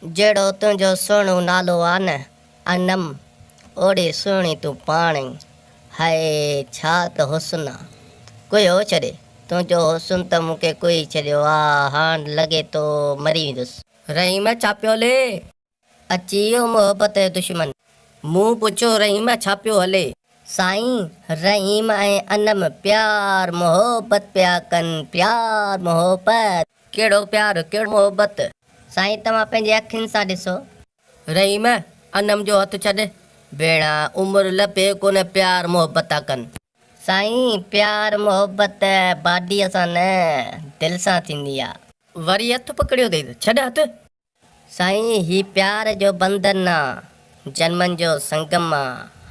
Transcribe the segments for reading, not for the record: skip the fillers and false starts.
جهڙو تنهنجو سهڻو نالو آ نه انم، اوڙي سهڻي تون پاڻ ئي. هاء ڇا ته حسن آ. ڪوهيو ڇڏي. تنهنجو حسن ته مون کي ڪوهي ڇڏيو آ. هاڻ لڳي ٿو مري ويندس. رحيم ڇا پيو هلي؟ اچي ويو محبت جو دشمن. مون پڇيو رحيم ڇا پيو هلي؟ سائين رحيم ۽ انم پيار محبت پيا ڪن پيار محبت. ڪهڙو پيار ڪهڙو محبت. سائين توهان پنهنجي اکين سان ڏسو. رحيم انم جو هٿ ڇڏ. ڀيڻا عمر لڀي ڪونه پيار محبت ٿا ڪن. سائين پيار محبت باڊيء سان نه دل سان ٿيندي آ. وري هٿ پڪڙيو اٿئي ڇڏ هٿ. سائين هي پيار جو بندن آ، جنمن جو سنگم آ،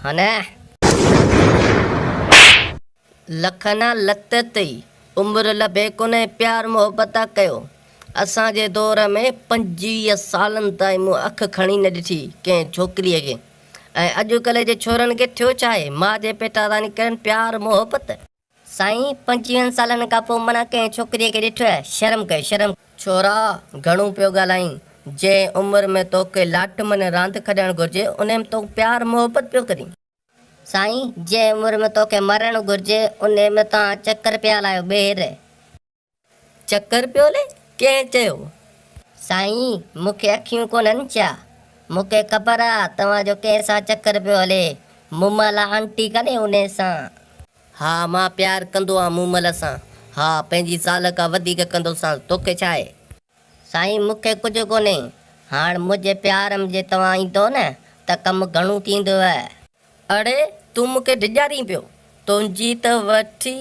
ها نه؟ لکنا لت تئي، عمر لڀي ڪونه پيار محبت آ ڪيو. اسان جي دور ۾ 25 سالن تائين مون اک کڻي نه ڏٺي ڪنهن ڇوڪريء کي ۽ اڄڪلهه جي ڇورن کي ٿيو ڇاهي ماء جي پيٽان ٿا نڪرن پيار محبت. سائين 25 سالن کان پوء منا ڪنهن ڇوڪريء کي ڏٺو آهي، شرم ڪيو شرم. ڇورا گهڻو پيو ڳالهائين، جنهن عمر ۾ توکي لاٽ من راند کڏڻ گهرجي انهي ۾ تون پيار محبت پيو ڪرين. سائين جنهن عمر ۾ توکي مرڻ گهرجي انهي ۾ توهان چڪر پيا لايو ٻيهر. چڪر پيو هلي؟ ڪنهن چيو؟ سائين مون کي اکيون ڪونهن ڇا؟ مون کي خبر آ توهان جو ڪنهن سان چڪر پيو هلي، مومل آنٽي ڪانهي انهي سان. ها مان پيار ڪندو آن مومل سان. ها پنهنجي زال کان وڌيڪ ڪندوسانس توکي ڇا آهي؟ سائين مون کي ڪجهه ڪونهي، هاڻ منهنجي پيار م جي توهان ايندو نه ته ڪم گهڻو ٿيندو. اڙي تون مون کي ڊيڄارين پيو، تنهنجي ته وٺي.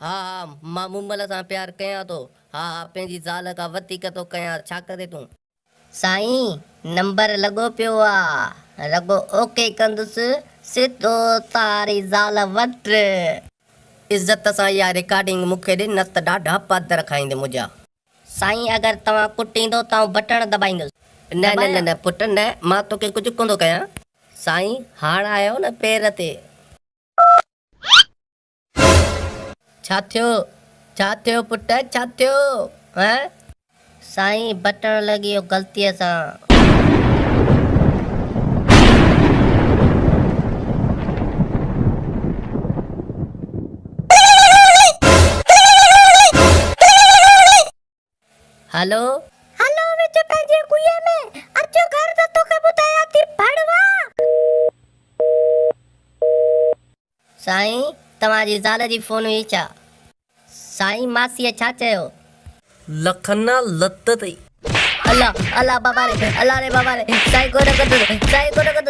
ها ها مان مومل سان پيار ڪيان ٿو. ها ها پنهنجي زال کان وڌيڪ ٿو ڪيان ڇا ڪندين تون؟ سائين نمبر لڳو پيو آ رڳو اوڪي ڪندس سڌو تاري زال وٽ. عزت سان اها رڪارڊنگ مون کي ڏي نه ته ڏاڍا پادر کائيندين منهنجا. سائين اگر توهان ڪٽيندو ته آئون بٽڻ دٻائيندس. نه نه نه نه پٽ نه مان توکي ڪجهه ڪوندو ڪيان. سائين هاڻ آيو نه پير تي. ڇا ٿيو ڇا ٿيو پٽ ڇا ٿيو هين. سائين بٽڻ لڳي ويو غلطيء سان. هلو. هلو وچ پنهنجي ڪوئي ۾، اچ گهر ته توکي ٻڌايان ٿي ڀڙوا. سائين توهان جي زال جي فون هئي ڇا؟ سائين ماسيء ڇا چيو؟ لکنا لت تئي. الله الله بابا ري الله ري بابا ري سائين ڪونه ڪندس سائين ڪونه ڪندس.